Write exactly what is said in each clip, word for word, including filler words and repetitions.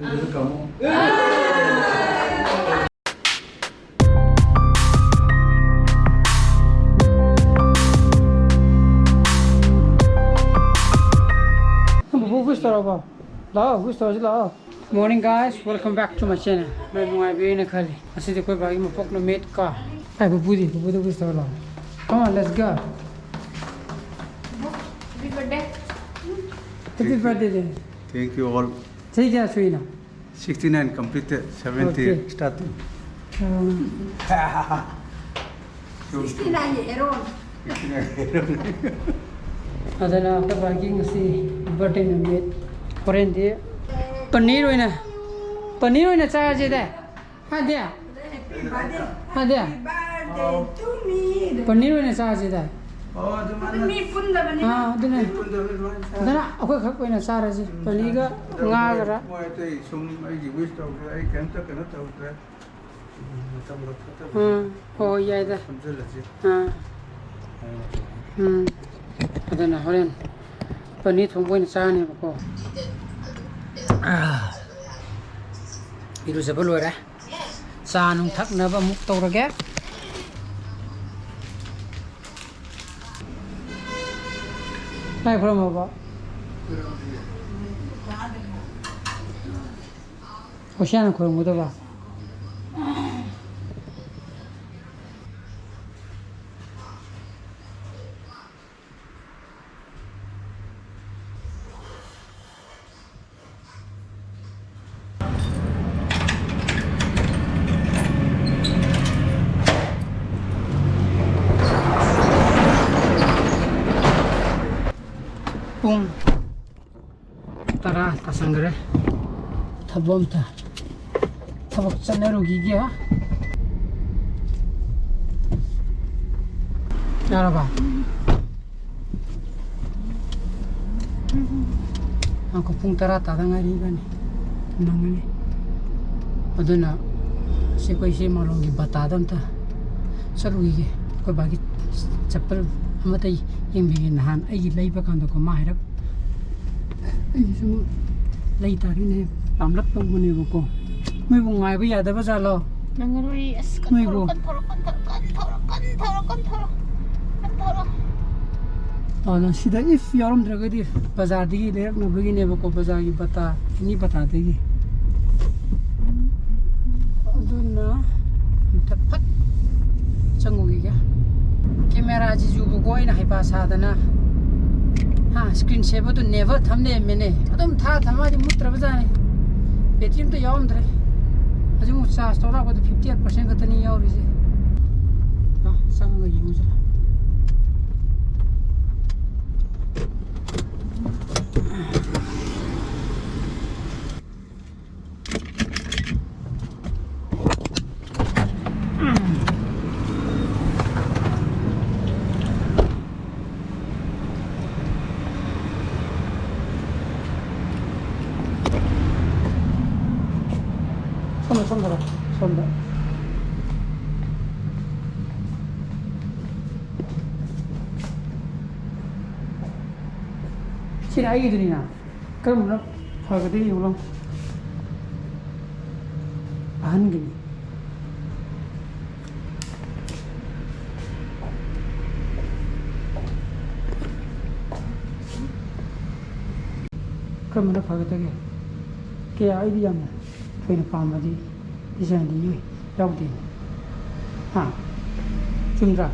ꯑꯗꯨꯗ ꯀꯥꯃꯣ꯫ ꯕꯨꯕꯨ wish ꯇꯧꯔꯕꯣ? ꯂꯥꯛꯑꯣ, wish ꯇꯧꯔꯁꯤ ꯂꯥꯛꯑꯣ꯫ Morning guys, welcome back to my channel. ꯅꯣꯏ ꯅꯨꯡꯉꯥꯏꯕꯤꯔꯤꯅ ꯈꯜꯂꯤ꯫ ꯉꯁꯤꯗꯤ ꯑꯩꯈꯣꯏ ꯕꯥꯒꯤ ꯃꯄꯣꯛ ꯅꯨꯃꯤꯠ ꯀꯣ꯫ ꯑꯩ ꯕꯨꯕꯨꯗꯤ, ꯕꯨꯕꯨꯗ wish ꯇꯧꯔ ꯂꯥꯛꯑꯣ꯫ Come on, let's go. Happy birthday. Happy birthday. Thank you all. ꯆꯍꯤ ꯀꯌꯥ ꯁꯨꯏꯅꯣ? Sixty nine completed, seventy Okay. starting. ꯎꯝ꯫ Sixty nine year old. ꯑꯗꯨꯅ ꯑꯩꯈꯣꯏ ꯕꯥꯒꯤ ꯉꯁꯤ birthday ꯅꯨꯃꯤꯠ꯫ ꯍꯣꯔꯦꯟꯗꯤ ꯄꯅꯤꯔ ꯑꯣꯏꯅ, ꯄꯅꯤꯔ ꯑꯣꯏꯅ ꯆꯥꯔꯁꯤꯗ꯫ ꯍꯥꯏꯗꯤ? Happy birthday. ꯍꯥꯏꯗꯤ? Happy birthday to me. ꯄꯅꯤꯔ ꯑꯣꯏꯅ ꯆꯥꯔꯁꯤꯗ꯫ ꯑꯣ, ꯑꯗꯨꯃꯥꯏꯅ꯫ ꯃꯤ ꯄꯨꯟꯗꯕꯅꯤꯅ꯫ ꯑꯥ, ꯑꯗꯨꯅꯦ꯫ ꯃꯤ ꯄꯨꯟꯗꯕꯅꯤꯅ ꯑꯗꯨꯃꯥꯏꯅ ꯆꯥꯔꯁꯤ꯫ ꯑꯗꯨꯅ ꯑꯩꯈꯣꯏ ꯈꯛ ꯑꯣꯏꯅ ꯆꯥꯔꯁꯤ꯫ ꯎꯝ, ꯄꯅꯤꯔꯒ ꯆꯥꯔꯁꯤ꯫ ꯉꯥꯒꯔ꯫ ꯃꯣꯏ ꯑꯇꯩ ꯁꯨꯝ ꯑꯩꯒꯤ wish ꯇꯧꯗ꯭ꯔꯦ, ꯑꯩ ꯀꯩꯝꯇ ꯀꯩꯅꯣ ꯇꯧꯗ꯭ꯔꯦ꯫ ꯎꯝ, ꯃꯇꯝ ꯂꯧꯊꯣꯛꯇꯕ꯫ ꯎꯝ, ꯍꯣꯏ, ꯌꯥꯏꯗ꯫ ꯁꯝꯖꯜꯂꯁꯤ꯫ ꯑꯥ꯫ ꯎꯝ꯫ ꯎꯝ꯫ ꯑꯗꯨꯅ ꯍꯣꯔꯦꯟ ꯄꯅꯤꯔ ꯊꯣꯡꯕ ꯑꯣꯏꯅ ꯆꯥꯔꯅꯦꯕꯀꯣ꯫ ꯑꯥ꯫ ꯏꯔꯨꯖꯕ ꯂꯣꯏꯔꯦ꯫ ꯆꯥ ꯅꯨꯡ ꯊꯛꯅꯕ ꯑꯃꯨꯛ ꯇꯧꯔꯒꯦ꯫ ꯂꯥꯏ ꯈꯨꯔꯝꯃꯕꯣ? ꯍꯣꯁꯤꯌꯥꯅ ꯈꯨꯔꯨꯝꯒꯗꯕ꯫ ꯄꯨꯡ ꯇꯔꯥ ꯇꯥꯁꯟꯈ꯭ꯔꯦ꯫ ꯊꯕꯛ ꯑꯝꯇ ꯊꯕꯛ ꯆꯠꯅꯔꯨꯈꯤꯒꯦ꯫ ꯌꯥꯔꯕ? ꯉꯥꯏꯈꯣ, ꯄꯨꯡ ꯇꯔꯥ ꯇꯥꯗ ꯉꯥꯏꯔꯤ ꯏꯕꯥꯅꯤ꯫ ꯅꯪꯒꯅꯤ꯫ ꯑꯗꯨꯅ ꯁꯤ ꯑꯩꯈꯣꯏ ꯁꯤ ꯃꯥꯂꯣꯝꯒꯤ ꯕꯇꯥꯗ ꯑꯝꯇ ꯆꯠꯂꯨꯈꯤꯒꯦ꯫ ꯑꯩꯈꯣꯏ ꯕꯥꯒꯤ ꯆꯄꯜ ꯑꯃꯇ ꯌꯦꯡꯕꯤꯒꯦ꯫ ꯅꯍꯥꯟ ꯑꯩꯒꯤ ꯂꯩꯕ ꯀꯥꯟꯗꯀꯣ ꯃꯥ ꯍꯥꯏꯔꯞ ꯑꯩꯒꯤꯁꯨ ꯂꯩ ꯇꯥꯔꯤꯅꯦ꯫ ꯂꯥꯝꯂꯛ ꯇꯧꯕꯅꯦꯕꯀꯣ꯫ ꯅꯣꯏꯕꯨ ꯉꯥꯏꯕ ꯌꯥꯗꯕ ꯖꯥꯠꯂꯣ? ꯅꯪꯉꯔꯣꯏ꯫ ꯑꯁ, ꯅꯣꯏꯕꯨ? ꯀꯟꯊꯧꯔꯣ, ꯀꯟꯊꯧꯔꯣ, ꯀꯟꯊꯧꯔꯣ, ꯀꯟꯊꯧꯔꯣ, ꯀꯟꯊꯧꯔꯣ, ꯀꯟꯊꯧꯔꯣ, ꯀꯟꯊꯧꯔꯣ꯫ ꯑꯗꯣ ꯁꯤꯗ if ꯌꯥꯎꯔꯝꯗ꯭ꯔꯒꯗꯤ ꯕꯖꯥꯔꯗꯒꯤ ꯂꯩꯔꯛꯅꯕꯒꯤꯅꯦꯕꯀꯣ, ꯕꯖꯥꯔꯒꯤ ꯕꯇꯥ, ꯑꯦꯅꯤ ꯕꯇꯥꯗꯒꯤ꯫ ꯑꯗꯨꯅ ꯑꯝꯇ ꯐꯠ ꯆꯪꯉꯨꯈꯤꯒꯦ꯫ ꯀꯦꯃꯦꯔꯥꯁꯤꯁꯨꯕꯀꯣ ꯑꯩꯅ ꯍꯩꯄꯥ ꯁꯥꯗꯅ, ꯍꯥ, screen saver ꯗꯨ never ꯊꯝ ꯂꯩꯔꯝꯃꯦꯅꯦ꯫ ꯑꯗꯨꯝ ꯊꯥ ꯊꯝꯃꯗꯤ ꯃꯨꯠꯇ꯭ꯔꯕꯖꯥꯠꯅꯤ꯫ ꯕꯦꯇ꯭ꯔꯤ ꯑꯝꯇ ꯌꯥꯎꯔꯝꯗ꯭ꯔꯦ꯫ ꯍꯧꯖꯤꯛ ꯑꯃꯨꯛ charge ꯇꯧꯔꯛꯄꯗ fifty eight percent ꯈꯛꯇꯅꯤ ꯌꯥꯎꯔꯤꯁꯦ꯫ ꯑ, ꯆꯪꯉꯒ ꯌꯦꯡꯉꯨꯁꯤꯔ꯫ ꯁꯣꯝꯗ, ꯁꯣꯝꯗ ꯂꯥꯎ, ꯁꯣꯝꯗ꯫ ꯁꯤꯅ ꯑꯩꯒꯤꯗꯨꯅꯤꯅ꯫ ꯀꯔꯝꯕꯅ ꯐꯒꯗꯒꯦ ꯌꯦꯡꯉꯨ ꯂꯥꯎ꯫ ꯑꯍꯟꯒꯤꯅꯤ꯫ ꯀꯔꯝꯕꯅ ꯐꯒꯗꯒꯦ? ꯀꯌꯥ ꯑꯩꯗꯤ ꯌꯥꯝꯅ ꯊꯣꯏꯅ ꯄꯥꯝꯕꯗꯤ ꯗꯤꯖꯥꯏꯟꯗꯤ ꯌꯥꯎꯗꯦ꯫ ꯍꯥ? ꯆꯨꯝꯗ꯭ꯔꯥ?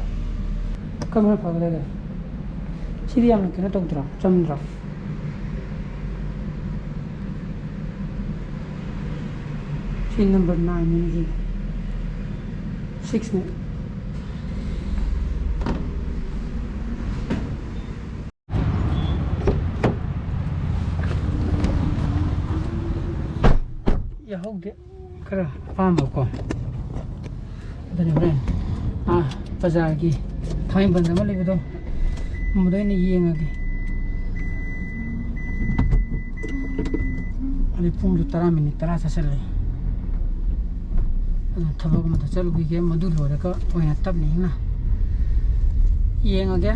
ꯀꯔꯝꯕꯅ ꯐꯒꯗꯒꯦ? ꯁꯤꯗꯤ ꯌꯥꯝꯅ ꯀꯩꯅꯣ ꯇꯧꯗ꯭ꯔꯣ? ꯆꯝꯗ꯭ꯔꯣ? ꯁꯤ number nine ꯅꯤ, ꯁꯤ six ꯅꯤ꯫ ꯌꯥꯍꯧꯗꯦ꯫ ꯈꯔ ꯑꯄꯥꯝꯕꯀꯣ꯫ ꯑꯗꯨꯅꯤ ꯍꯣꯔꯦꯟ, ꯑꯥ, ꯕꯖꯥꯔꯒꯤ ꯊꯥꯡꯃꯩꯕꯟꯗ ꯑꯃ ꯂꯩꯕꯗꯣ, ꯑꯗꯨꯗ ꯑꯣꯏꯅ ꯌꯦꯡꯉꯒꯦ꯫ ꯍꯧꯖꯤꯛ ꯄꯨꯡꯁꯨ ꯇꯔꯥ ꯃꯤꯅꯤꯠ ꯇꯔꯥ ꯆꯠꯁꯤꯜꯂꯦ꯫ ꯑꯗꯨ ꯊꯕꯛ ꯑꯃꯗ ꯆꯠꯂꯨꯈꯤꯒꯦ, ꯃꯗꯨ ꯂꯣꯏꯔꯒ ꯑꯣꯏꯅ ꯇꯞꯅ ꯏꯪꯅ ꯌꯦꯡꯉꯒꯦ꯫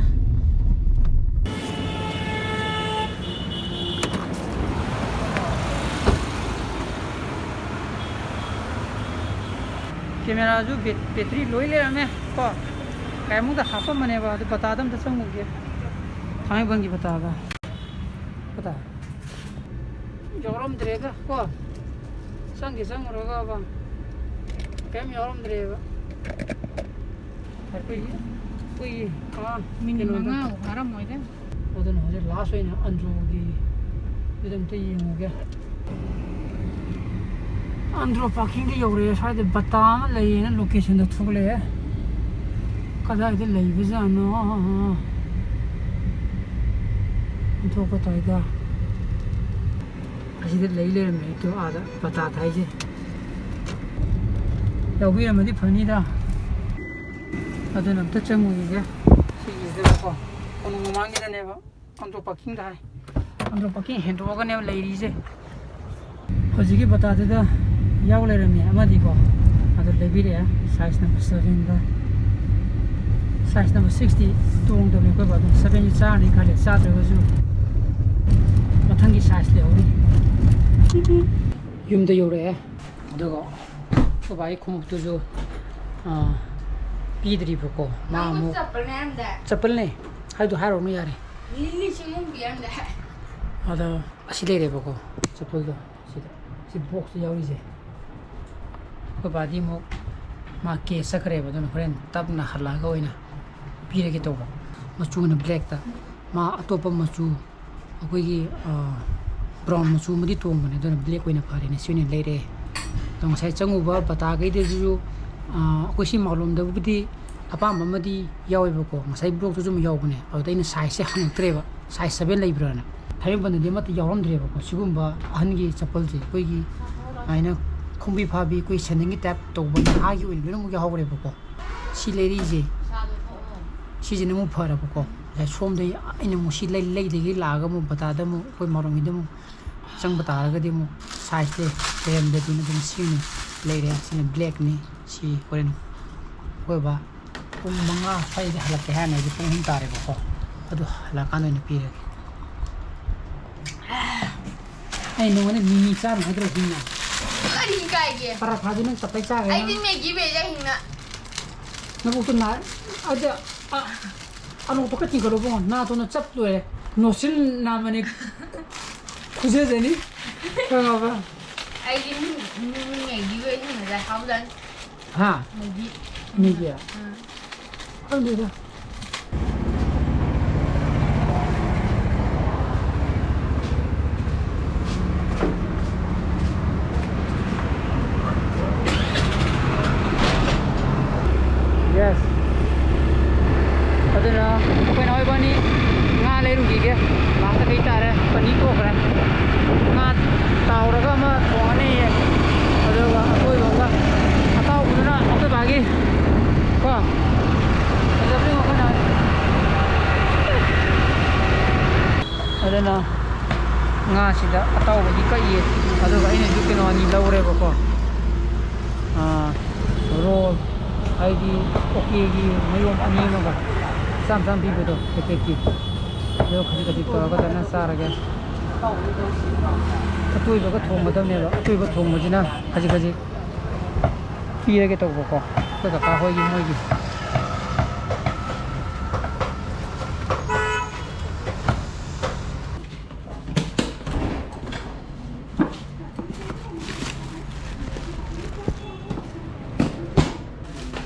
ꯀꯦꯃꯦꯔꯥꯁꯨ ꯕꯦꯠ-, ꯕꯦꯇ꯭ꯔꯤ ꯂꯣꯏ ꯂꯩꯔꯝꯃꯦ ꯀꯣ꯫ ꯀꯌꯥꯃꯨꯛꯇ ꯍꯥꯞꯄꯝꯕꯅꯦꯕ, ꯑꯗꯨ ꯕꯇꯥꯗ ꯑꯝꯇ ꯆꯪꯉꯨꯒꯦ꯫ ꯊꯥꯡꯃꯩꯕꯟꯒꯤ ꯕꯇꯥꯗ꯫ ꯕꯇꯥ꯫ ꯌꯥꯎꯔꯝꯗ꯭ꯔꯦꯗ ꯀꯣ꯫ ꯆꯪꯒꯦ ꯆꯪꯉꯨꯔꯒꯕ ꯀꯩꯝ ꯌꯥꯎꯔꯝꯗ꯭ꯔꯦꯕ꯫ ꯑꯩꯈꯣꯏꯒꯤ, ꯑꯩꯈꯣꯏꯒꯤ, ꯑꯥ, ꯃꯤꯅꯤꯠ ꯀꯩꯅꯣꯗ꯫ ꯃꯉꯥꯕꯨ ꯐꯥꯔꯝꯃꯣꯏꯗ꯫ ꯑꯗꯨꯅ ꯍꯧꯖꯤꯛ ꯂꯥꯁ ꯑꯣꯏꯅ ꯑꯟꯗ꯭ꯔꯣꯒꯤ ꯑꯗꯨꯗ ꯑꯝꯇ ꯌꯦꯡꯉꯨꯒꯦ꯫ ꯑꯟꯗ꯭ꯔꯣ ꯄꯥꯔꯀꯤꯡꯗ ꯌꯧꯔꯛꯑꯦ꯫ ꯁ꯭ꯋꯥꯏꯗ ꯕꯇꯥ ꯑꯃ ꯂꯩꯌꯦꯅ ꯂꯣꯀꯦꯁꯟꯗ ꯊꯣꯛꯂꯛꯑꯦ꯫ ꯀꯗꯥꯏꯗ ꯂꯩꯕꯖꯥꯠꯅꯣ? ꯑꯣꯟꯊꯣꯛꯄ ꯇꯥꯏꯗ꯫ ꯑꯁꯤꯗ ꯂꯩ ꯂꯩꯔꯝꯃꯦ ꯑꯩꯗꯣ, ꯑꯥꯗ ꯕꯇꯥ ꯊꯥꯏꯁꯦ꯫ ꯌꯥꯎꯕꯤꯔꯝꯃꯗꯤ ꯐꯅꯤꯗ꯫ ꯑꯗꯨꯅ ꯑꯝꯇ ꯆꯪꯉꯨꯈꯤꯒꯦ꯫ ꯁꯤꯒꯤꯁꯤꯗꯀꯣ, ꯀꯣꯅꯨꯡ ꯃꯃꯥꯡꯒꯤꯗꯅꯦꯕ꯫ ꯑꯟꯗ꯭ꯔꯣ ꯄꯥꯔꯀꯤꯡꯗ ꯍꯥꯏ꯫ ꯑꯟꯗ꯭ꯔꯣ ꯄꯥꯔꯀꯤꯡ ꯍꯦꯟꯗꯣꯛꯑꯒꯅꯦꯕ ꯂꯩꯔꯤꯁꯦ꯫ ꯍꯧꯖꯤꯛꯀꯤ ꯕꯇꯥꯗꯨꯗ ꯌꯥꯎ ꯂꯩꯔꯝꯃꯦ ꯑꯃꯗꯤꯀꯣ꯫ ꯑꯗꯨ ꯂꯩꯕꯤꯔꯛꯑꯦ꯫ ꯁꯥꯏꯖ ꯅꯝꯕꯔ ꯁꯚꯦꯟꯗ꯫ ꯁꯥꯏꯖ ꯅꯝꯕꯔ ꯁꯤꯛꯁꯇꯤ ꯇꯣꯡꯗꯕꯅꯦ ꯑꯩꯈꯣꯏ ꯕꯥꯗꯣ꯫ ꯁꯚꯦꯟꯁꯤ ꯆꯥꯔꯅꯤ ꯈꯜꯂꯦ, ꯆꯥꯗ꯭ꯔꯒꯁꯨ ꯃꯊꯪꯒꯤ ꯁꯥꯏꯖ ꯂꯩꯍꯧꯔꯤ꯫ ꯌꯨꯝꯗ ꯌꯧꯔꯛꯑꯦ꯫ ꯑꯗꯨꯒ ꯑꯩꯈꯣꯏ ꯕꯥꯒꯤ ꯈꯣꯡꯎꯞꯇꯨꯁꯨ, ꯑꯥ, ꯄꯤꯗ꯭ꯔꯤꯕꯀꯣ꯫ ꯃꯥ ꯅꯪ ꯑꯃꯨꯛ ꯆꯄꯜꯅꯦ ꯍꯥꯏꯔꯝꯗꯥꯏ? ꯆꯄꯜꯅꯦ꯫ ꯍꯥꯏꯗꯣ ꯍꯥꯏꯔꯨꯔꯅꯨ ꯌꯥꯔꯦ꯫ ꯂꯤꯁꯤꯡ ꯑꯍꯨꯝ ꯄꯤꯔꯝꯗꯥꯏ? ꯑꯗꯣ ꯑꯁꯤ ꯂꯩꯔꯦꯕꯀꯣ, ꯆꯄꯜꯗꯣ ꯁꯤꯗ, ꯁꯤ ꯕꯣꯛꯁꯇ ꯌꯥꯎꯔꯤꯁꯦ꯫ ꯑꯩꯈꯣꯏ ꯕꯥꯗꯤ ꯑꯃꯨꯛ ꯃꯥ ꯀꯦꯁ ꯆꯠꯈ꯭ꯔꯦꯕ, ꯑꯗꯨꯅ ꯍꯣꯔꯦꯟ ꯇꯞꯅ ꯍꯜꯂꯛꯑꯒ ꯑꯣꯏꯅ ꯄꯤꯔꯒꯦ ꯇꯧꯕ꯫ ꯃꯆꯨꯅ ꯕ꯭ꯂꯦꯛꯇ, ꯃꯥ ꯑꯇꯣꯞꯄ ꯃꯆꯨ ꯑꯩꯈꯣꯏꯒꯤ, ꯑ, ꯕ꯭ꯔꯥꯎꯟ ꯃꯆꯨ ꯑꯃꯗꯤ ꯇꯣꯡꯕꯅꯦ, ꯑꯗꯨꯅ ꯕ꯭ꯂꯦꯛ ꯑꯣꯏꯅ ꯐꯔꯦꯅꯦ, ꯁꯤ ꯑꯣꯏꯅ ꯂꯩꯔꯦ꯫ ꯑꯗꯣ ꯉꯁꯥꯏ ꯆꯪꯉꯨꯕ ꯕꯇꯥꯈꯩꯗꯁꯨ, ꯑ, ꯑꯩꯈꯣꯏ ꯁꯤ ꯃꯥꯂꯣꯝꯗꯕꯨꯗꯤ ꯑꯄꯥꯝꯕ ꯑꯃꯗꯤ ꯌꯥꯎꯋꯦꯕꯀꯣ, ꯉꯁꯥꯏ ꯕ꯭ꯂꯣꯛꯇꯁꯨ ꯑꯃ ꯌꯥꯎꯕꯅꯦ, ꯑꯗꯨꯗ ꯑꯩꯅ ꯁꯥꯏꯖꯁꯦ ꯍꯪꯉꯛꯇ꯭ꯔꯦꯕ, ꯁꯥꯏꯖ ꯁꯚꯦꯟ ꯂꯩꯕ꯭ꯔꯥꯅ꯫ ꯊꯥꯡꯃꯩꯕꯟꯗꯗꯤ ꯑꯃꯠꯇ ꯌꯥꯎꯔꯝꯗ꯭ꯔꯦꯕꯀꯣ ꯁꯤꯒꯨꯝꯕ ꯑꯍꯟꯒꯤ ꯆꯄꯜꯁꯦ, ꯑꯩꯈꯣꯏꯒꯤ ꯁꯨꯃꯥꯏꯅ ꯈꯣꯡꯕꯤ ꯐꯥꯕꯤ, ꯑꯩꯈꯣꯏ ꯁꯦꯟꯗꯜꯒꯤ ꯇꯥꯏꯞ ꯇꯧꯕ ꯅꯍꯥꯒꯤ ꯑꯣꯏꯅ ꯂꯣꯏꯅꯃꯛ ꯌꯥꯎꯍꯧꯔꯦꯕꯀꯣ꯫ ꯁꯤ ꯂꯩꯔꯤꯁꯦ, ꯁꯤꯁꯤꯅ ꯑꯃꯨꯛ ꯐꯔꯕꯀꯣ꯫ ꯉꯁꯥꯏ ꯁꯣꯝꯗꯒꯤ ꯑꯩꯅ ꯑꯃꯨꯛ ꯁꯤ ꯂꯩ-, ꯂꯩꯗꯒꯤ ꯂꯥꯛꯑꯒ ꯑꯃꯨꯛ ꯕꯇꯥꯗ ꯑꯃꯨꯛ ꯑꯩꯈꯣꯏ ꯃꯥꯔꯣꯝꯒꯤꯗ ꯑꯃꯨꯛ ꯆꯪꯕ ꯇꯥꯔꯒꯗꯤ ꯑꯃꯨꯛ ꯁꯥꯏꯖꯁꯦ ꯂꯩꯔꯝꯗ꯭ꯔꯗꯤꯅ ꯑꯗꯨꯝ ꯁꯤꯅꯤ ꯂꯩꯔꯦ꯫ ꯁꯤꯅ ꯕ꯭ꯂꯦꯛꯅꯤ꯫ ꯁꯤ ꯍꯣꯔꯦꯟ ꯑꯩꯈꯣꯏ ꯕꯥ ꯄꯨꯡ ꯃꯉꯥ ꯁ꯭ꯋꯥꯏꯗ ꯍꯜꯂꯛꯀꯦ ꯍꯥꯏꯔꯅꯤ꯫ ꯍꯧꯖꯤꯛ ꯄꯨꯡ ꯑꯍꯨꯝ ꯇꯥꯔꯦꯕꯀꯣ꯫ ꯑꯗꯨ ꯍꯜꯂꯛꯑꯀꯥꯟꯗ ꯑꯣꯏꯅ ꯄꯤꯔꯒꯦ꯫ ꯑꯩ ꯅꯉꯣꯟꯗ ꯃꯤꯃꯤ ꯆꯥꯔꯨ ꯍꯥꯏꯗ꯭ꯔꯣ ꯍꯤꯡꯅ? ꯀꯔꯤ ꯀꯥꯏꯒꯦ? ꯄꯔꯥꯊꯥꯗꯨ ꯅꯪ ꯇꯞꯇꯥꯏ ꯆꯥꯈ꯭ꯔꯦ ꯑꯩꯗꯤ ꯅꯪ꯫ ꯃꯦꯒꯤ ꯕꯦꯖ ꯍꯤꯡꯅ꯫ ꯅꯕꯨꯛꯇꯨ ꯅꯥ-, ꯑꯗ, ꯑ, ꯑꯅꯣꯛꯇꯣ ꯈꯔ ꯆꯤꯡꯈꯠꯂꯣ ꯏꯕꯨꯡꯉꯣ, ꯅꯥꯇꯣꯟꯗꯣ ꯆꯞ ꯂꯣꯏꯔꯦ, ꯅꯣꯁꯤꯜ ꯅꯥꯝꯃꯅꯤ ꯈꯨꯖꯖꯅꯤ, ꯈꯪꯉꯕ? ꯑꯩꯗꯤ ꯃꯤ, ꯃꯤ, ꯃꯤ ꯃꯦꯒꯤ ꯕꯦꯖ ꯍꯤꯡꯅ ꯆꯥꯏ, ꯍꯥꯎꯖꯥꯠꯅꯤ꯫ ꯍꯥ? ꯃꯦꯒꯤ꯫ ꯃꯦꯒꯤ? ꯑꯥ꯫ ꯈꯪꯗꯦꯗ꯫ Yes. ꯑꯗꯨꯅ ꯑꯩꯈꯣꯏ ꯅꯥꯎ ꯏꯕꯥꯅꯤ ꯉꯥ ꯂꯩꯔꯨꯈꯤꯒꯦ꯫ ꯂꯥꯛꯇ ꯀꯩ ꯇꯥꯔꯦ꯫ ꯄꯅꯤ ꯇꯣꯛꯈ꯭ꯔꯦ꯫ ꯉꯥ ꯇꯥꯎꯔꯒ ꯑꯃ ꯊꯣꯡꯉꯅꯤꯌꯦ꯫ ꯑꯗꯨꯒ ꯑꯇꯣꯏꯕ ꯑꯃꯒ꯫ ꯑꯇꯥꯎꯕꯗꯨꯅ ꯑꯩꯈꯣꯏ ꯕꯥꯒꯤ꯫ ꯀꯣ? ꯐꯖꯕꯅꯤ ꯑꯩꯈꯣꯏ ꯅꯥꯎ꯫ ꯑꯗꯨꯅ ꯉꯥꯁꯤꯗ ꯑꯇꯥꯎꯕꯒꯤ ꯀꯛꯏ꯫ ꯑꯗꯨꯒ ꯑꯩꯅꯁꯨ ꯀꯩꯅꯣ ꯑꯅꯤ ꯂꯧꯔꯦꯕꯀꯣ꯫ ꯑꯥ, ꯔꯣꯜ, ꯍꯥꯏꯗꯤ ꯑꯣꯀꯦꯒꯤ ꯃꯌꯣꯝ ꯑꯅꯤ ꯑꯃꯒ ꯆꯥꯝ ꯆꯥꯝ ꯄꯤꯕꯗꯣ ꯄꯦꯀꯦꯠꯀꯤ꯫ ꯑꯗꯣ ꯈꯖꯤꯛ ꯈꯖꯤꯛ ꯇꯧꯔꯒ ꯐꯖꯅ ꯆꯥꯔꯒꯦ꯫ ꯑꯇꯣꯏꯕꯒ ꯊꯣꯡꯒꯗꯕꯅꯦꯕ꯫ ꯑꯇꯣꯏꯕ ꯊꯣꯡꯕꯁꯤꯅ ꯈꯖꯤꯛ ꯈꯖꯤꯛ ꯄꯤꯔꯒꯦ ꯇꯧꯕꯀꯣ꯫ ꯑꯩꯈꯣꯏ ꯀꯀꯥ ꯍꯣꯏꯒꯤ ꯃꯣꯏꯒꯤ꯫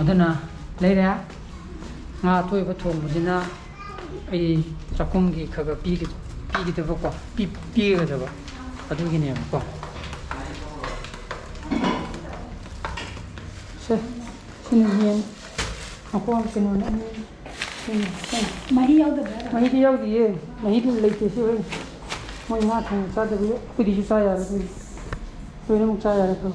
ꯑꯗꯨꯅ ꯂꯩꯔꯦ꯫ ꯉꯥ ꯑꯇꯣꯏꯕ ꯊꯣꯡꯕꯁꯤꯅ ꯑꯩ ꯆꯥꯛꯈꯨꯝꯒꯤ ꯈꯔ ꯈꯔ ꯄꯤꯒ-, ꯄꯤꯒꯗꯕꯀꯣ, ꯄꯤ-, ꯄꯤꯒꯗꯕ ꯑꯗꯨꯒꯤꯅꯦꯕꯀꯣ꯫ ꯁꯦ, ꯁꯤꯅ ꯌꯦꯟ ꯃꯈꯣꯡ ꯀꯩꯅꯣꯅꯦ, ꯑꯅꯤ, ꯁꯤꯅ, ꯁꯤꯅ꯫ ꯃꯍꯤ ꯌꯥꯎꯗꯕ꯭ꯔꯥ? ꯃꯍꯤꯗꯤ ꯌꯥꯎꯗꯤꯌꯦ, ꯃꯍꯤꯗꯤ ꯂꯩꯇꯦ ꯁꯤ ꯍꯣꯏ꯫ ꯃꯣꯏ ꯉꯥ ꯊꯣꯡꯕ ꯆꯥꯗꯕꯒꯤ ꯑꯩꯈꯣꯏꯗꯤꯁꯨ ꯆꯥ ꯌꯥꯔꯦ ꯑꯗꯨꯗꯤ꯫ ꯂꯣꯏꯅꯃꯛ ꯆꯥ ꯌꯥꯔꯦ ꯑꯩꯈꯣꯏ꯫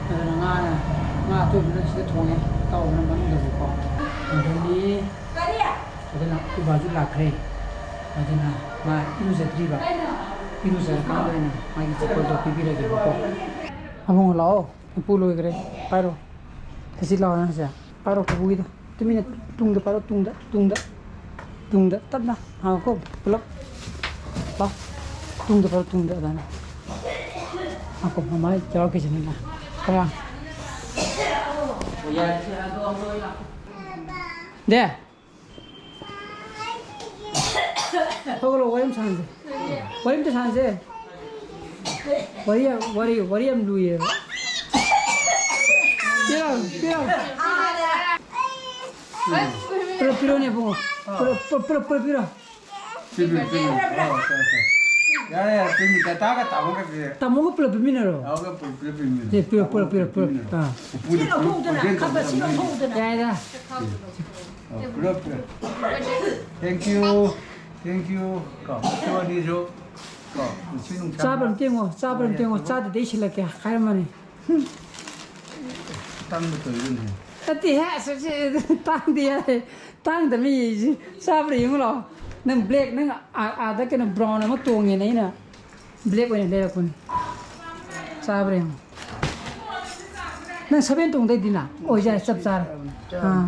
ꯑꯗꯨꯅ ꯉꯥꯅ, ꯉꯥ ꯑꯇꯣꯏꯕꯅ ꯁꯤꯗ ꯊꯣꯡꯉꯦ, ꯑꯇꯥꯎꯕꯅ ꯃꯅꯨꯡꯗꯀꯣ꯫ ꯑꯗꯨꯅꯤ, ꯑꯗꯨꯅ ꯑꯩꯈꯣꯏ ꯕꯥꯁꯨ ꯂꯥꯛꯈ꯭ꯔꯦ꯫ ꯑꯗꯨꯅ ꯃꯥ ꯏꯔꯨꯖꯗ꯭ꯔꯤꯕ, ꯏꯔꯨꯖꯔꯀꯥꯟꯗ ꯑꯣꯏꯅ ꯃꯥꯒꯤ ꯆꯄꯜꯗꯣ ꯄꯤꯕꯤꯔꯒꯦꯕꯀꯣ꯫ ꯑꯕꯨꯡꯉꯣ ꯂꯥꯛꯑꯣ꯫ ꯎꯄꯨ ꯂꯣꯏꯈ꯭ꯔꯦ꯫ ꯄꯥꯏꯔꯣ꯫ ꯁꯤ ꯂꯥꯛꯑꯣ ꯅꯪꯁꯦ꯫ ꯄꯥꯔꯣ ꯀꯣꯕꯨꯒꯤꯗꯣ꯫ ꯇꯨꯃꯤꯟꯅ ꯇꯨꯡꯗ ꯄꯥꯔꯣ, ꯇꯨꯡꯗ, ꯇꯨꯡꯗ, ꯇꯨꯡꯗ꯫ ꯇꯞꯅ ꯍꯥꯡꯉꯣꯀꯣ, ꯄꯨꯂꯞ꯫ ꯄꯥꯎ꯫ ꯇꯨꯡꯗ ꯄꯥꯔꯣ, ꯇꯨꯡꯗ ꯑꯗꯨꯃꯥꯏꯅ꯫ ꯉꯥꯏꯈꯣ, ꯃꯃꯥ ꯌꯥꯎꯔꯛꯈꯤꯁꯅꯨꯅꯦ꯫ Come on꯫ ꯗꯦ꯫ ꯍꯧꯒꯠꯂꯣ, ꯋꯥꯔꯤ ꯑꯃ ꯁꯥꯟꯅꯁꯦ꯫ ꯋꯥꯔꯤ ꯑꯝꯇ ꯁꯥꯟꯅꯁꯦ꯫ ꯋꯥꯔꯤ ꯌꯥꯝ, ꯋꯥꯔꯤ, ꯋꯥꯔꯤ ꯌꯥꯝ ꯂꯨꯏꯌꯦꯕ꯫ ꯄꯤꯔꯝ, ꯄꯤꯔꯝ꯫ ꯄꯨꯂꯞ ꯄꯤꯔꯣꯅꯦ, ꯏꯕꯨꯡꯉꯣ꯫ ꯄꯨꯂꯞ, ꯄꯨꯂꯞ, ꯄꯨꯂꯞ, ꯄꯨꯂꯞ ꯄꯤꯔꯣ꯫ ꯄꯤꯕꯤꯌꯨ, ꯄꯤꯕꯤꯌꯨ꯫ ꯑꯣ, ꯁꯦ, ꯁꯦ꯫ ꯌꯥꯔꯦ, ꯌꯥꯔꯦ, ꯄꯤꯕꯤꯌꯨ꯫ ꯇꯥꯒ ꯇꯥꯃꯣꯒ ꯄꯤꯕꯤꯌꯨ꯫ ꯇꯥꯃꯣꯒ ꯄꯨꯂꯞ ꯄꯤꯃꯤꯟꯅꯔꯣ꯫ ꯇꯥꯃꯣꯒ ꯄꯨꯂꯞ, ꯄꯨꯂꯞ ꯄꯤꯕꯤꯌꯨ꯫ ꯁꯦ, ꯄꯤꯔꯣ, ꯄꯨꯂꯞ, ꯄꯤꯔꯣ, ꯄꯨꯂꯞ꯫ ꯄꯤꯕꯤꯌꯨ꯫ ꯑꯥ꯫ ꯎꯄꯨꯗ ꯁꯤ ꯂꯧꯊꯣꯛꯎꯗꯅ, ꯄꯨꯂꯞ ꯈꯔ ꯈꯔ ꯁꯤ ꯂꯧꯊꯣꯛꯎꯗꯅ꯫ ꯌꯥꯏꯗ꯫ ꯑꯣ, ꯄꯨꯂꯞ, ꯄꯨꯂꯞ꯫ Thank you, thank you꯫ ꯀꯣ, ꯁꯤ ꯋꯥꯔꯤꯁꯨ꯫ ꯀꯣ, ꯅꯨꯡꯁꯤ ꯅꯨꯡꯁꯥ꯫ ꯆꯥꯕ ꯑꯝꯇ ꯌꯦꯡꯉꯣ, ꯆꯥꯕ ꯑꯝꯇ ꯌꯦꯡꯉꯣ꯫ ꯆꯥꯗꯗꯤ ꯑꯩ ꯁꯤꯜꯂꯛꯀꯦ ꯍꯥꯏꯔꯝꯃꯅꯤ꯫ ꯇꯟꯕ ꯇꯧꯔꯤꯅꯦ꯫ ꯅꯠꯇꯦꯍꯦ, ꯑꯁ, ꯁꯤ ꯇꯥꯡꯗꯦ ꯍꯥꯏ꯫ ꯇꯥꯡꯗꯕꯅꯤ, ꯆꯥꯕ꯭ꯔꯥ ꯌꯦꯡꯉꯨ ꯂꯥꯛꯑꯣ꯫ ꯅꯪ black, ꯅꯪ ꯑꯥ, ꯑꯥꯗ ꯀꯩꯅꯣ brown ꯑꯃ ꯇꯣꯡꯉꯦꯅ ꯑꯩꯅ black ꯑꯣꯏꯅ ꯂꯩꯔꯛꯄꯅꯤ꯫ ꯆꯥꯕ꯭ꯔꯥ ꯌꯦꯡꯉꯣ꯫ ꯅꯪ seven ꯇꯣꯡꯗꯣꯏꯗꯤꯅ? ꯑꯣꯏꯖꯥꯔꯦ, ꯆꯞ ꯆꯥꯔꯦ꯫ ꯑꯥ꯫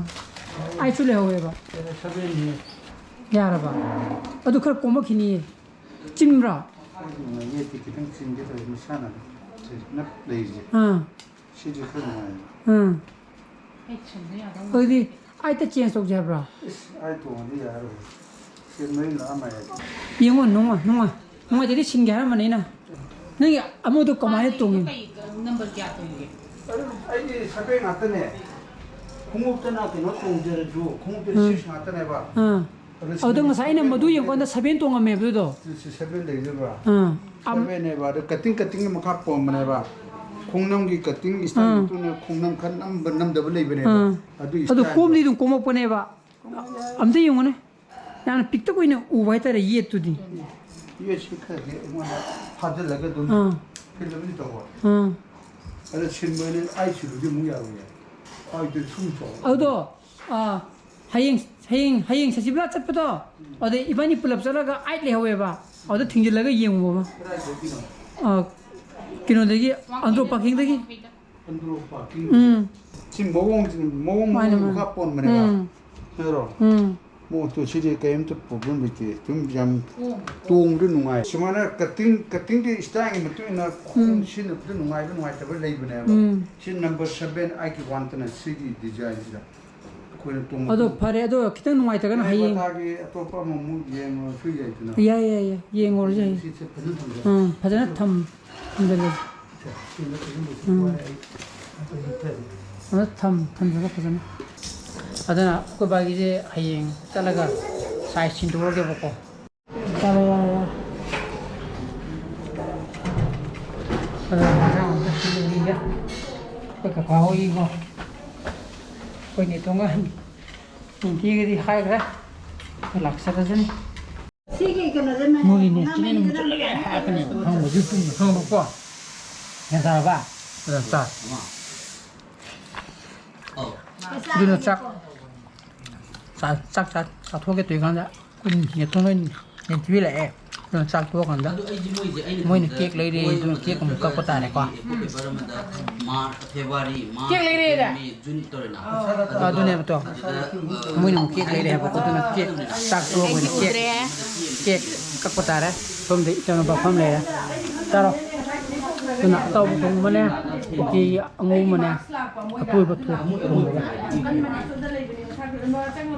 ꯑꯩꯁꯨ ꯂꯩꯍꯧꯋꯦꯕ꯫ Seven ꯅꯤ꯫ ꯌꯥꯔꯕ? ꯑꯗꯨ ꯈꯔ ꯀꯣꯝꯃꯛꯈꯤꯅꯤꯌꯦ꯫ ꯆꯤꯟꯕ꯭ꯔꯥ? ꯌꯦꯠꯇꯤ ꯈꯤꯇꯪ ꯆꯤꯟꯒꯦ ꯇꯧꯋꯦ, ꯃꯁꯥꯅ ꯅꯞ ꯂꯩꯔꯤꯁꯦ꯫ ꯑꯥ꯫ ꯁꯤꯁꯨ ꯈꯔ ꯅꯨꯡꯉꯥꯏ꯫ ꯑꯥ꯫ ꯑꯗꯨꯗꯤ ꯑꯩꯠꯇ change ꯇꯧꯁꯦ ꯍꯥꯏꯕ꯭ꯔꯥ? ꯏꯁ, ꯑꯩ ꯇꯣꯡꯉꯗꯤ ꯌꯥꯔꯣꯏ꯫ ꯁꯤ ꯃꯔꯤ ꯂꯥꯛꯑꯝꯃꯦ꯫ ꯌꯦꯡꯉꯣ, ꯅꯨꯡꯉꯥꯏ, ꯅꯨꯡꯉꯥꯏ, ꯅꯨꯡꯉꯥꯏꯇꯗꯤ ꯁꯤꯟꯒꯦ ꯍꯥꯏꯔꯝꯕꯅꯤ ꯑꯩꯅ꯫ ꯅꯪꯒꯤ ꯑꯃꯗꯣ ꯀꯃꯥꯏꯅ ꯇꯣꯡꯉꯤ? ꯀꯩ, number ꯀꯌꯥ ꯇꯣꯡꯒꯦ? ꯑꯗꯨ ꯑꯩꯗꯤ seven ꯉꯥꯛꯇꯅꯦ꯫ ꯈꯣꯡꯎꯞꯇꯅ ꯀꯩꯅꯣ ꯇꯣꯡꯖꯔꯁꯨ, ꯈꯣꯡꯎꯞꯇꯤ ꯎꯝ꯫ Six ꯉꯥꯛꯇꯅꯦꯕ꯫ ꯑꯥ꯫ ꯑꯗꯨ ꯑꯗꯨꯗ ꯁꯤꯗꯤ ꯉꯁꯥꯏ ꯑꯩꯅ seven ꯃꯗꯨ ꯌꯦꯡꯉꯀꯥꯟꯗ seven ꯇꯣꯡꯉꯝꯃꯦꯕ ꯑꯗꯨꯗꯣ꯫ ꯁꯤ seven ꯂꯩꯗꯣꯏꯕ꯫ ꯑꯥ꯫ Seven ꯅꯦꯕ, ꯑꯗꯣ cutting cutting ꯃꯈꯥ ꯄꯣꯟꯕꯅꯦꯕ꯫ ꯈꯣꯡꯅꯝꯒꯤ cutting style ꯑꯥ꯫ ꯃꯇꯨꯡ ꯏꯟꯅ ꯈꯣꯡꯅꯝ ꯈꯔ ꯅꯝꯕ ꯅꯝꯗꯕ ꯂꯩꯕꯅꯦꯕ꯫ ꯑꯥ꯫ ꯑꯗꯨ ꯑꯗꯨ style ꯀꯣꯝꯗꯤ ꯑꯗꯨꯝ ꯀꯣꯝꯃꯛꯄꯅꯦꯕ꯫ ꯑꯝꯇ ꯌꯦꯡꯉꯨꯅꯦ꯫ ꯌꯥꯝꯅ ꯄꯤꯛꯇꯛ ꯑꯣꯏꯅ ꯎꯕ ꯍꯥꯏꯇꯥꯔꯦ, ꯌꯦꯠꯇꯨꯗꯤ꯫ ꯌꯦꯠꯁꯤ ꯈꯔ ꯍꯦꯛ ꯑꯩꯉꯣꯟꯗ ꯐꯥꯖꯤꯜꯂꯒ ꯑꯗꯨꯝ ꯑꯥ꯫ Fill ꯑꯃꯗꯤ ꯇꯧꯕ꯫ ꯑꯥ꯫ ꯑꯗ ꯁꯤꯟꯕ ꯑꯣꯏꯅ ꯑꯩ ꯁꯤꯜꯂꯨꯗꯤ ꯑꯃꯨꯛ ꯌꯥꯔꯣꯏꯌꯦ꯫ ꯑꯩꯗꯤ ꯁꯨꯝ ꯆꯥꯎ꯫ ꯑꯗꯣ, ꯑꯥ, ꯍꯌꯦꯡ, ꯍꯌꯦꯡ, ꯍꯌꯦꯡ ꯁꯖꯤꯕꯨꯔꯥ ꯆꯠꯄꯗꯣ, ꯑꯗꯩ ꯏꯕꯥꯅꯤ ꯄꯨꯂꯞ ꯆꯠꯂꯒ eight ꯂꯩꯍꯧꯋꯦꯕ꯫ ꯑꯗꯨꯗ ꯊꯤꯡꯖꯤꯜꯂꯒ ꯌꯦꯡꯉꯨꯕ ꯑꯃ꯫ ꯀꯗꯥꯏꯗꯒꯤꯅꯣ? ꯑꯥ, ꯀꯩꯅꯣꯗꯒꯤ, ꯑꯟꯗ꯭ꯔꯣ ꯄꯥꯔꯀꯤꯡꯗꯒꯤ꯫ ꯎꯝ꯫ ꯁꯤ ꯃꯑꯣꯡ, ꯃꯑꯣꯡ ꯃꯥꯅꯦ, ꯃꯑꯣꯡꯒꯤ ꯃꯥꯅꯦ꯫ ꯃꯈꯥ ꯄꯣꯟꯕꯅꯦꯕ꯫ ꯎꯝ꯫ ꯅꯠꯇ꯭ꯔꯣ? ꯎꯝ꯫ ꯃꯑꯣꯡꯗꯣ ꯁꯤꯗꯤ ꯀꯩꯝꯇ problem ꯂꯩꯇꯦ꯫ ꯑꯗꯨꯝ ꯌꯥꯝ ꯇꯣꯡꯕꯗ ꯅꯨꯡꯉꯥꯏ꯫ ꯁꯨꯃꯥꯏꯅ cutting, cuttingꯒꯤ styleꯒꯤ ꯃꯇꯨꯡ ꯏꯟꯅ ꯈꯣꯡ ꯎꯝ꯫ ꯁꯤꯖꯤꯟꯅꯕꯗ ꯅꯨꯡꯉꯥꯏꯕ ꯅꯨꯡꯉꯥꯏꯇꯕ ꯂꯩꯕꯅꯦꯕ꯫ ꯎꯝ꯫ ꯁꯤ number seven ꯑꯩꯒꯤ one ꯇꯅ ꯁꯤꯒꯤ designꯁꯤꯗ ꯑꯩꯈꯣꯏꯅ ꯇꯣꯡꯕ ꯑꯗꯣ ꯐꯔꯦ, ꯑꯗꯣ ꯈꯤꯇꯪ ꯅꯨꯡꯉꯥꯏꯇ꯭ꯔꯒꯅ ꯍꯌꯦꯡ ꯍꯌꯦꯡ꯫ ꯃꯊꯥꯒꯤ ꯑꯇꯣꯞꯄ ꯑꯃꯃꯨꯛ ꯌꯦꯡꯉꯨꯔꯁꯨ ꯌꯥꯏꯗꯅ꯫ ꯌꯥꯏ, ꯌꯥꯏ, ꯌꯥꯏ꯫ ꯌꯦꯡꯉꯨꯔꯁꯦ ꯍꯌꯦꯡ꯫ ꯁꯤ ꯐꯖꯅ ꯊꯝꯖꯔꯦ꯫ ꯎꯝ, ꯐꯖꯅ ꯊꯝ-, ꯊꯝꯖꯜꯂꯁꯤ꯫ ꯎꯝ꯫ ꯑꯗ ꯊꯝ-, ꯊꯝꯖꯜꯂꯣ ꯐꯖꯅ꯫ ꯑꯗꯨꯅ ꯑꯩꯈꯣꯏ ꯕꯥꯒꯤꯁꯦ ꯍꯌꯦꯡ ꯆꯠꯂꯒ size ꯁꯤꯟꯗꯣꯛꯑꯒꯦꯕꯀꯣ꯫ ꯌꯥꯔꯦ, ꯌꯥꯔꯦ, ꯌꯥꯔꯦ꯫ ꯑꯗꯨꯅ ꯏꯟꯁꯥꯡ ꯑꯝꯇ ꯊꯤꯜꯂꯨꯈꯤꯒꯦ꯫ ꯑꯩꯈꯣꯏ ꯀꯀꯥ ꯍꯣꯏꯒꯤꯀꯣ꯫ ꯑꯩꯈꯣꯏ ꯅꯦꯇꯣꯟꯒ ꯅꯦꯟꯊꯤꯒꯗꯤ ꯍꯥꯏꯈ꯭ꯔꯦ꯫ ꯑꯩꯈꯣꯏ ꯂꯥꯛꯆꯔꯁꯅꯤ꯫ ꯁꯤꯒꯤ ꯀꯩꯅꯣꯁꯦ ꯃꯌꯥꯝ ꯃꯣꯏꯒꯤ ꯅꯦꯠꯁꯤꯅ ꯑꯗꯨꯝ ꯉꯥꯃꯩꯗꯅ ꯆꯠꯂꯒꯦ ꯍꯥꯏꯔꯛꯀꯅꯦꯕ, ꯈꯪꯕ꯭ꯔꯥ? YouTube ꯇꯨꯝꯕ ꯈꯪꯕ꯭ꯔꯥꯀꯣ? ꯒ꯭ꯌꯥꯟ ꯇꯥꯔꯕ? ꯑꯗꯨꯅ ꯆꯥ-, ꯑꯗꯨꯅ ꯆꯥꯛ, ꯆꯥ-, ꯆꯥꯛ ꯆꯥ-, ꯆꯥꯊꯣꯛꯀꯦ ꯇꯧꯔꯤꯀꯥꯟꯗ ꯑꯩꯈꯣꯏ ꯅꯦꯠꯇꯣ ꯂꯣꯏ ꯅꯦꯠ ꯇꯤꯚꯤ ꯂꯥꯛꯑꯦ꯫ ꯑꯗꯨꯅ ꯆꯥꯛ ꯇꯣꯛꯑꯀꯥꯟꯗ ꯃꯣꯏꯅ ꯀꯦꯛ ꯂꯩꯔꯦ, ꯑꯗꯨꯅ ꯀꯦꯛ ꯑꯃꯨꯛ ꯀꯛꯄ ꯇꯥꯔꯦꯀꯣ꯫ ꯀꯦꯛ ꯂꯩꯔꯦꯗ? ꯑꯗꯨꯅꯦꯕ ꯇꯣ꯫ ꯃꯣꯏꯅ ꯑꯃꯨꯛ ꯀꯦꯛ ꯂꯩꯔꯦ ꯍꯥꯏꯕꯀꯣ, ꯑꯗꯨꯅ ꯀꯦꯛ ꯆꯥꯛ ꯇꯣꯛꯑꯒ ꯑꯣꯏꯅ ꯀꯦꯛ, ꯀꯦꯛ ꯀꯛꯄ ꯇꯥꯔꯦ꯫ ꯁꯣꯝꯗ ꯏꯆꯥꯅꯨꯄꯥ ꯐꯝ ꯂꯩꯔꯦ꯫ ꯆꯥꯔꯣ꯫ ꯑꯗꯨꯅ ꯑꯇꯥꯎꯕ ꯊꯣꯡꯕꯅꯦ, ꯎꯇꯤ ꯑꯉꯧꯕꯅꯦ, ꯑꯇꯣꯏꯕ ꯊꯣꯡ-, ꯊꯣꯡꯕꯒ꯫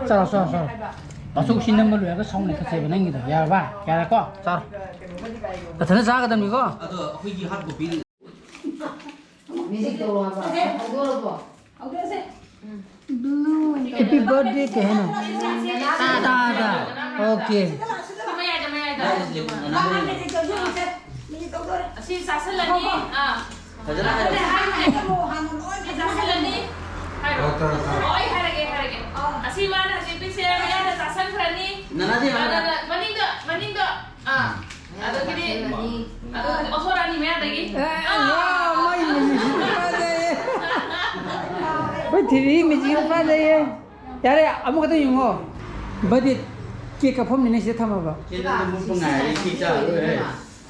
ꯆꯥꯔꯣ, ꯆꯥꯔꯣ, ꯆꯥꯔꯣ꯫ ꯕꯥꯆꯧ ꯁꯤ ꯅꯝꯕ ꯂꯣꯏꯔꯒ sound ꯂꯩꯈꯠꯁꯦꯕ ꯅꯪꯒꯤꯗꯣ꯫ ꯌꯥꯔꯕ? ꯌꯥꯔꯦꯀꯣ? ꯆꯥꯔꯣ꯫ ꯅꯊꯟꯗ ꯆꯥꯒꯗꯕꯅꯤꯀꯣ꯫ Music ꯇꯧꯔꯣ ꯍꯥꯏꯕ꯫ ꯍꯧꯗꯣꯔꯕꯣ? Happy birthday ꯀꯩ ꯍꯥꯏꯅꯣ? ꯇꯥꯗ꯫ Okay꯫ ꯃꯌꯥꯏꯗ, ꯃꯌꯥꯏꯗ꯫ ꯑꯁꯤ ꯆꯥꯁꯤꯜꯂꯅꯤ꯫ ꯑꯥ꯫ ꯐꯖꯅ ꯍꯥꯏꯔꯣ꯫ ꯍꯥꯏꯔꯣ, ꯍꯥꯏꯔꯣ꯫ ꯆꯥꯁꯤꯜꯂꯅꯤ꯫ ꯍꯥꯏꯔꯣ꯫ ꯑꯣ, ꯇꯥꯔꯦ, ꯇꯥꯔꯦ꯫ ꯑꯣ, ꯑꯩ ꯍꯥꯏꯔꯒꯦ, ꯑꯩ ꯍꯥꯏꯔꯒꯦ꯫ ꯑꯁꯤ ꯃꯥꯅ ꯍꯧꯖꯤꯛ ꯄꯤꯛꯁꯦ ꯃꯌꯥꯏꯗ ꯆꯥꯁꯤꯟꯈ꯭ꯔꯅꯤ꯫ ꯅꯅꯥꯗꯤ ꯍꯥꯏꯔꯣ꯫ ꯃꯅꯤꯡꯗ, ꯃꯅꯤꯡꯗ꯫ ꯑꯥ꯫ ꯑꯗꯨꯒꯤꯗꯤ, ꯑꯗꯨ ꯑꯣꯟꯊꯣꯔꯛꯑꯅꯤ ꯃꯌꯥꯗꯒꯤ꯫ ꯑꯦ, ꯋꯥ, ꯃꯣꯏ ꯃꯤꯁꯤꯁꯨ ꯐꯖꯩꯌꯦ꯫ ꯑꯩꯈꯣꯏ ꯊꯣꯏꯕꯤ ꯃꯤꯁꯤꯁꯨ ꯐꯖꯩꯌꯦ꯫ ꯌꯥꯔꯦ, ꯑꯃꯨꯛꯈꯛꯇ ꯌꯦꯡꯉꯣ꯫ Birthday cake ꯀꯛꯐꯝꯅꯤꯅꯦ ꯁꯤꯗ ꯊꯝꯃꯕ꯫ ꯆꯦ, ꯅꯪꯗꯣ ꯃꯨꯠꯄ ꯉꯥꯏꯔꯦ, ꯀꯦꯛ ꯆꯥꯔꯔꯣꯏ꯫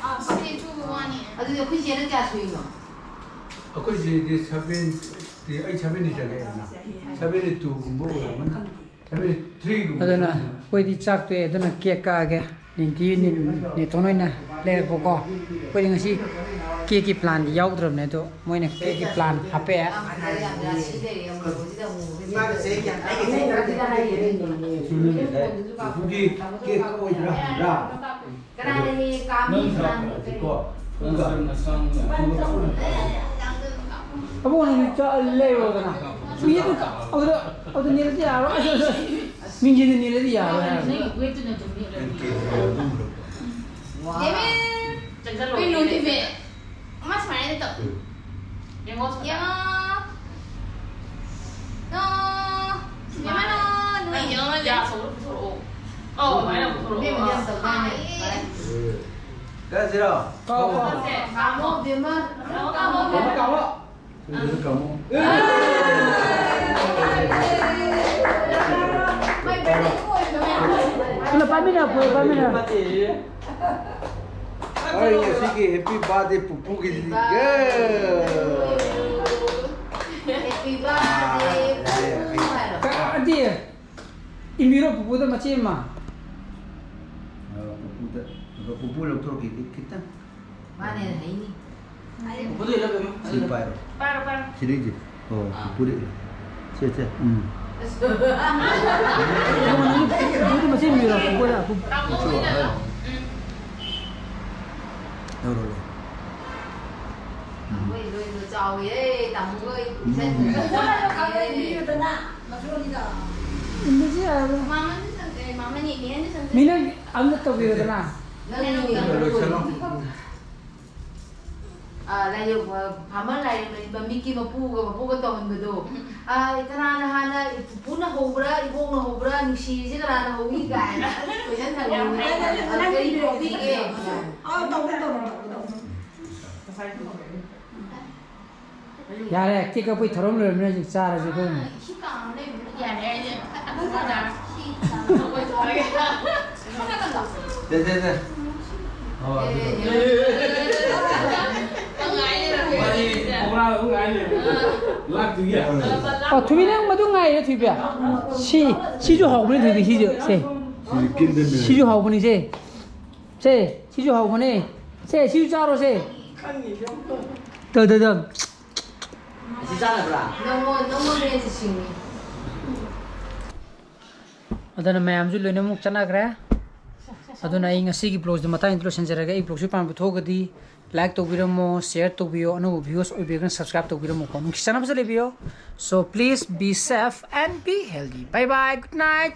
ꯑꯥ, ꯁꯤ ꯑꯊꯨꯕ ꯋꯥꯅꯤ꯫ ꯑꯗꯨꯗꯤ ꯑꯩꯈꯣꯏ ꯆꯦꯅ ꯀꯌꯥ ꯁꯨꯏꯅꯣ? ꯑꯩꯈꯣꯏꯁꯤꯗꯤ ꯁꯚꯦꯟꯇꯤ ꯑꯩꯠ ꯁꯚꯦꯟꯇꯤ ꯆꯪꯉꯛꯑꯦꯅ, ꯁꯚꯦꯟꯇꯤ ꯇꯨꯒꯨꯝꯕ ꯑꯣꯏꯔꯝꯒꯅꯤ, ꯁꯚꯦꯟꯇꯤ ꯊ꯭ꯔꯤꯒꯨꯝꯕ ꯑꯗꯨꯅ ꯑꯩꯈꯣꯏꯗꯤ ꯆꯥꯛ ꯇꯣꯛꯑꯦ, ꯑꯗꯨꯅ ꯀꯦꯛ ꯀꯛꯑꯒꯦ꯫ ꯅꯤꯟꯇꯤ ꯅꯦꯇꯣꯟ ꯍꯣꯏꯅ ꯂꯩꯔꯛꯄꯀꯣ꯫ ꯑꯩꯈꯣꯏꯗꯤ ꯉꯁꯤ ꯀꯦꯛꯀꯤ ꯄ꯭ꯂꯥꯟꯗꯤ ꯌꯥꯎꯗ꯭ꯔꯕꯅꯦ, ꯑꯗꯣ ꯃꯣꯏꯅ ꯀꯦꯛꯀꯤ ꯄ꯭ꯂꯥꯟ ꯍꯥꯄꯛꯑꯦ꯫ ꯄꯨꯄꯨꯒꯤ ꯀꯦꯛ ꯀꯛꯑꯣꯏꯗ꯭ꯔꯥ ꯍꯪꯕ꯭ꯔꯥ? ꯀꯅꯥꯅ ꯍꯦꯛ ꯀꯥꯝꯃꯤ? ꯅꯪ ꯀꯅꯥꯅ ꯍꯦꯛ ꯀꯣ꯫ ꯑꯕꯨꯡꯉꯣ, ꯅꯪ ꯆꯥ-, ꯂꯩꯔꯣꯗꯅ꯫ ꯃꯤꯗꯨ ꯑꯗꯨꯗ, ꯑꯗꯨꯗ ꯅꯦꯠꯂꯗꯤ ꯌꯥꯔꯣꯏ꯫ ꯃꯤꯡꯁꯤꯗ ꯅꯦꯠꯂꯗꯤ ꯌꯥꯔꯣꯏ ꯍꯥꯏꯕ꯫ ꯅꯪꯒꯤ ꯋꯦꯠꯇꯨꯅ ꯑꯗꯨꯝ ꯅꯦꯠꯂꯣ꯫ ꯗꯦꯃꯤꯟ! ꯆꯪꯁꯜꯂꯣ꯫ ꯀꯩꯅꯣ, ꯗꯦꯃꯤꯟ? ꯑꯃ ꯁꯨꯃꯥꯏꯅ ꯇꯧ꯫ ꯌꯦꯡꯉꯣ, ꯁꯣꯝꯗ꯫ ꯌꯦꯡꯉꯣ꯫ ꯅꯣ꯫ ꯁꯨꯃꯥꯏꯅ ꯅꯣ꯫ ꯅꯣ ꯌꯥ ꯌꯦꯡꯉꯣ꯫ ꯑꯆꯧꯕꯗꯣ ꯄꯨꯊꯣꯔꯛꯑꯣ꯫ ꯑꯧ, ꯑꯗꯨꯃꯥꯏꯅ ꯄꯨꯊꯣꯔꯛꯑꯣ꯫ ꯏꯕꯦꯝꯃ, ꯌꯥꯝ ꯇꯧꯗꯥꯏꯅꯦ꯫ ꯍꯥꯏꯌꯦ꯫ ꯀꯥꯏ ꯆꯠꯁꯤꯔꯣ? ꯀꯥꯃꯣ꯫ ꯀꯥꯃꯣ, ꯕꯦꯝꯃ꯫ ꯀꯥꯃꯣ, ꯀꯥꯃꯣ꯫ ꯀꯥꯃꯣ, ꯀꯥꯃꯣ꯫ ꯀꯥꯃꯣ꯫ ꯃꯥꯏ ꯕꯥꯔꯗꯦ ꯑꯣꯏꯕꯗꯣ꯫ ꯄꯨꯂꯞ ꯄꯥꯏꯃꯤꯟꯅ, ꯄꯨꯂꯞ ꯄꯥꯏꯃꯤꯟꯅ꯫ ꯑꯩ ꯉꯁꯤꯒꯤ happy birthday ꯄꯨꯄꯨꯒꯤꯗꯤ꯫ Happy birthday, ꯄꯨꯄꯨ ꯍꯥꯏꯔꯣ꯫ ꯀ-, ꯑꯗꯤ, ꯏꯟꯕꯤꯔꯣ ꯄꯨꯄꯨꯗ ꯃꯆꯦ ꯑꯃ꯫ ꯑ, ꯄꯨꯄꯨꯗ, ꯑꯗꯣ ꯄꯨꯄꯨ ꯂꯧꯊꯣꯔꯛꯈꯤꯒꯦ ꯈꯤꯇꯪ꯫ ꯃꯥꯅ ꯍꯦꯟꯅ ꯍꯩꯅꯤ꯫ ꯄꯨꯄꯨꯗ ꯏꯜꯂꯣ, ꯕꯦꯝꯃ꯫ ꯁꯤ ꯄꯥꯏꯔꯣ꯫ ꯄꯥꯏꯔꯣ, ꯄꯥꯏꯔꯣ꯫ ꯁꯤꯗꯩꯁꯦ꯫ ꯑꯣ, ꯑꯥ꯫ ꯄꯨꯄꯨꯗ ꯏꯜꯂꯣ꯫ ꯁꯦ, ꯁꯦ, ꯎꯝ꯫ ꯑꯁ꯫ ꯄꯨꯄꯨꯗ ꯃꯆꯦ ꯏꯟꯕꯤꯔꯣ, ꯄꯨꯄꯨꯗ꯫ ꯇꯥꯃꯣ ꯁꯤꯗ ꯂꯥꯛꯑꯣ꯫ ꯎꯝ꯫ ꯂꯧꯔꯣ, ꯂꯧꯔꯣ꯫ ꯇꯥꯃꯣ ꯏꯜꯂꯣ, ꯏꯜꯂꯣ, ꯆꯥꯎꯋꯦ, ꯇꯥꯃꯣꯒ ꯑꯩ ꯎꯝ꯫ ꯄꯨꯟꯁꯤꯟꯕꯗ꯫ ꯆꯥꯎꯋꯦ꯫ ꯏꯟꯕꯁꯨ ꯌꯥꯔꯕ꯭ꯔꯥ? ꯃꯥꯃꯅ ꯆꯪ-, ꯑꯦ, ꯃꯥꯃꯅꯤ, ꯅꯦꯅꯦ ꯆꯪ-, ꯃꯤꯅ ꯑꯝꯇ ꯇꯧꯕꯤꯔꯣꯗꯅ꯫ ꯅꯪ ꯂꯣꯏꯁꯜꯂꯣ꯫ ꯑ, ꯂꯥꯏꯔꯦꯝ, ꯑ, ꯐꯥꯔꯃꯔ ꯂꯥꯏꯔꯦꯝ ꯃꯃꯤꯠꯀꯤ ꯃꯄꯨꯒ ꯃꯄꯨꯒ ꯇꯧꯍꯟꯕꯗꯣ꯫ ꯑ, ꯀꯅꯥꯅ ꯍꯥꯟꯅ ꯄꯨꯄꯨꯅ ꯍꯧꯕ꯭ꯔꯥ, ꯏꯕꯣꯛꯅ ꯍꯧꯕ꯭ꯔꯥ, ꯅꯨꯡꯁꯤꯔꯤꯁꯦ ꯀꯅꯥꯅ ꯍꯧꯏ ꯀꯥꯏꯅ ꯀꯣꯏꯁꯟ ꯍꯪꯉꯤ꯫ ꯌꯥꯝ ꯍꯩ꯫ ꯑꯗꯨꯗ ꯑꯩ ꯐꯥꯎꯕꯤꯒꯦ꯫ ꯑ, ꯇꯧꯔꯣ, ꯇꯧꯔꯣ, ꯇꯧꯔꯣ, ꯇꯧꯔꯣ꯫ ꯌꯥꯔꯦ, ꯀꯦꯛ ꯀꯛꯄꯩ ꯊꯧꯔꯝ ꯂꯣꯏꯔꯕꯅꯤꯅ ꯍꯧꯖꯤꯛ ꯆꯥꯔꯁꯤ ꯑꯩꯈꯣꯏ ꯑꯃꯨꯛ꯫ ꯏꯁꯤꯡ ꯀꯥꯡ ꯑꯃ ꯂꯩꯕꯅꯤꯅ ꯌꯥꯔꯦ, ꯑꯩꯗꯤ ꯑꯗꯨ ꯆꯥꯔꯦ꯫ ꯁꯦ, ꯁꯦ, ꯁꯦ꯫ ꯑꯣ, ꯑꯗꯨꯗꯣ꯫ ꯑꯦ, ꯑꯦ, ꯑꯦ꯫ ꯃꯥꯗꯤ ꯑꯣ, ꯊꯣꯏꯕꯤ, ꯅꯪ ꯃꯗꯨ ꯉꯥꯏꯔꯦ, ꯊꯣꯏꯕꯤ꯫ ꯁꯤ, ꯁꯤꯁꯨ ꯍꯥꯎꯕꯅꯤ, ꯊꯣꯏꯕꯤ, ꯁꯤꯁꯨ, ꯁꯦ꯫ ꯁꯤꯁꯨ ꯍꯥꯎꯕꯅꯤ, ꯁꯦ꯫ ꯁꯦ, ꯁꯤꯁꯨ ꯍꯥꯎꯕꯅꯦ꯫ ꯁꯦ, ꯁꯤꯁꯨ ꯆꯥꯔꯣ, ꯁꯦ꯫ ꯇꯧ, ꯇꯧ, ꯇꯧ꯫ ꯑꯁꯤ ꯆꯥꯅꯕ꯭ꯔꯥ? ꯅꯪꯉꯣꯟ-, ꯅꯪꯉꯣꯟꯗ ꯍꯦꯟꯅ ꯁꯤꯡꯉꯤ꯫ ꯑꯗꯨꯅ ꯃꯌꯥꯝꯁꯨ ꯂꯣꯏꯅꯃꯛ ꯆꯠꯅꯈ꯭ꯔꯦ꯫ ꯑꯗꯨꯅ ꯑꯩ ꯉꯁꯤꯒꯤ vlogꯁꯦ ꯃꯇꯥꯡꯁꯤꯗ ꯂꯣꯏꯁꯤꯟꯖꯔꯒꯦ꯫ ꯑꯩ vlogꯁꯦ ꯄꯥꯝꯕ ꯊꯣꯛꯑꯒꯗꯤ like ꯇꯧꯕꯤꯔꯝꯃꯣ, share ꯇꯧꯕꯤꯌꯣ, ꯑꯅꯧꯕ viewers ꯑꯣꯏꯕꯤꯔꯒꯅ subscribe ꯇꯧꯕꯤꯔꯝꯃꯣꯀꯣ꯫ ꯅꯨꯡꯁꯤ ꯆꯥꯟꯅꯕꯁꯨ ꯂꯩꯕꯤꯌꯣ꯫ So please be safe and be healthy. Bye bye, good night.